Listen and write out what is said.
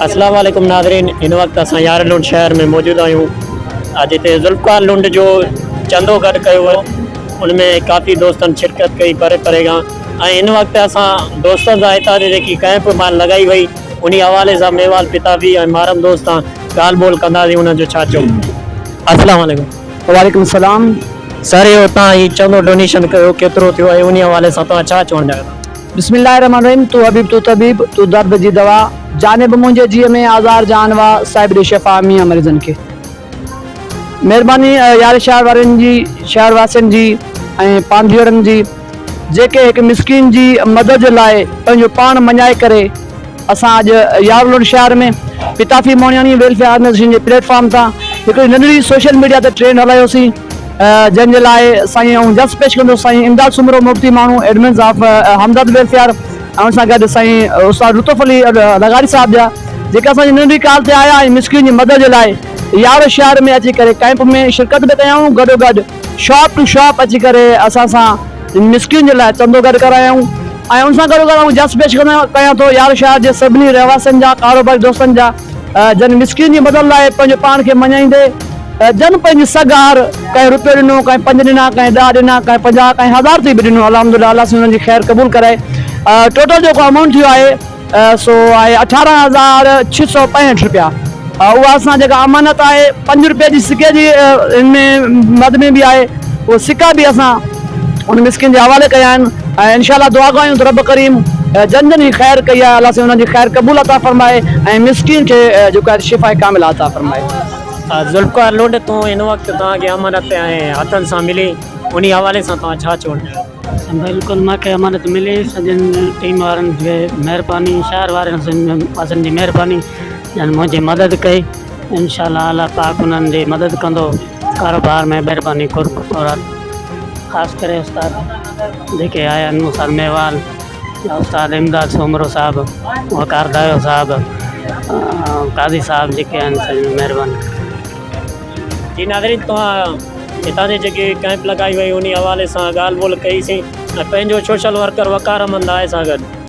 اسلام عليڪم ناظرين هن وقت اسان يار لنڊ شهر ۾ موجود آهيون اڄ هتي ذوالفقار لنڊ جو چندو گڏ ڪيو ويو ان ۾ ڪافي دوستن شرڪت ڪئي پري پري کان ۽ هن وقت اسان دوستن سان هتان جي جيڪي ڪئمپ مال لڳائي وئي انهي حوالي سان ميوال پتافي ۽ مارم دوست سان ڳالهه ٻولهه ڪنداسين انهن جو ڇا چئو اسلام عليڪم. وعليڪم السلام. سر اهو تان هي چندو ڊونيشن ڪيو ڪيترو ٿيو ۽ انهي حوالي سان توهان ڇا چوڻ چاهيو ٿا. بسم الله الرحمٰن الرحيم تون حبيب تون طبيب تون درد جي دوا جانب منهنجي جيء ۾ آزار جان وا صاحب ڏي شفا ميان مريضن کي مهرباني يار شهر وارن جي شهر واسين جي ۽ پانڌيئڙن جي جيڪي هڪ مسڪين جي مدد جي لاء پنهنجو پاڻ مڃائي ڪري اسان اڄ يارلنڊ شهر ۾ پتافي موڻياڻي ويلفيئر آرگنائيزيشن جي پليٽ فارم تان هڪڙي ننڍڙي سوشل ميڊيا تي ٽرينڊ هلايوسين جنهن جي لاء سائين آئون جس پيش ڪندس سائين امداد سومرو مفتي ماڻهو ايڊمنز آف همدرد ويلفيئر ۽ ان سان گڏ سائين استاد لطف علي لغاري صاحب جا جيڪي اسان جي ننڍڙي ڪال تي آيا ۽ مسڪين جي مدد جي لاء يارو شهر ۾ اچي ڪري ڪئمپ ۾ شرڪت به ڪيائون گڏو گڏ شاپ ٽو شاپ اچي ڪري اسان سان مسڪين جي لاء چندو گڏ ڪرايائون ۽ ان سان گڏو گڏ آئون جس پيش ڪيان ٿو يار شهر جي سڀني رهواسين جا ڪاروباري دوستن جا جن مسڪين جي مدد لاء پنهنجو پاڻ کي مڃائيندي جن پنهنجي سگهه آهر ڪنهن روپيو ڏنو ڪنهن پنج ڏنا ڪنهن ڏهه ڏنا ڪنهن پنجاهه ڪنهن هزار تائين به ڏنو الحمد لله الله سائين انهن جي خير قبول ڪرائي ٽوٽل جيڪو امائونٽ ٿيو آهي سو آهي 18665 رپيا. اها اسان جيڪا امانت آهي پنج رپئي جي سڪي جي ان ۾ مد ۾ به آهي اهي سڪا به اسان ان مسڪين جي حوالي ڪيا آهن ۽ انشاء الله دعا گو آهيون ته رب ڪريم جن جن هي خير ڪئي آهي الله سائين انهن جي خير قبول عطا فرمائي ۽ مسڪين کي جيڪو آهي شفاء ڪامله عطا فرمائي. ذوالفقار لنڊ تون هن وقت توهان کي امانت ۽ هٿن سان ملي انهي حوالي سان توهان ڇا چوڻ چاهيو؟ بلڪل مان کي امانت ملي سڄن ٽيم وارن جي مهرباني شهر وارن واسين جي مهرباني جن منهنجي مدد ڪئي انشاء الله الله پاڪ انهن جي مدد ڪندو ڪاروبار ۾ مهرباني قرب ٿورا خاص ڪري استاد جيڪي آيا آهن مون سان ميوال استاد امداد سومرو صاحب وقار دايو صاحب قاضي صاحب جيڪي آهن سڄن مهرباني. جي ناظرين توهان هتان جي جيڪي ڪئمپ لڳائي وئي انهي حوالي سان ڳالهه ٻولهه ڪئي سين ۽ پنهنجو سوشل ورڪر وقار احمد ناهي سان گڏ.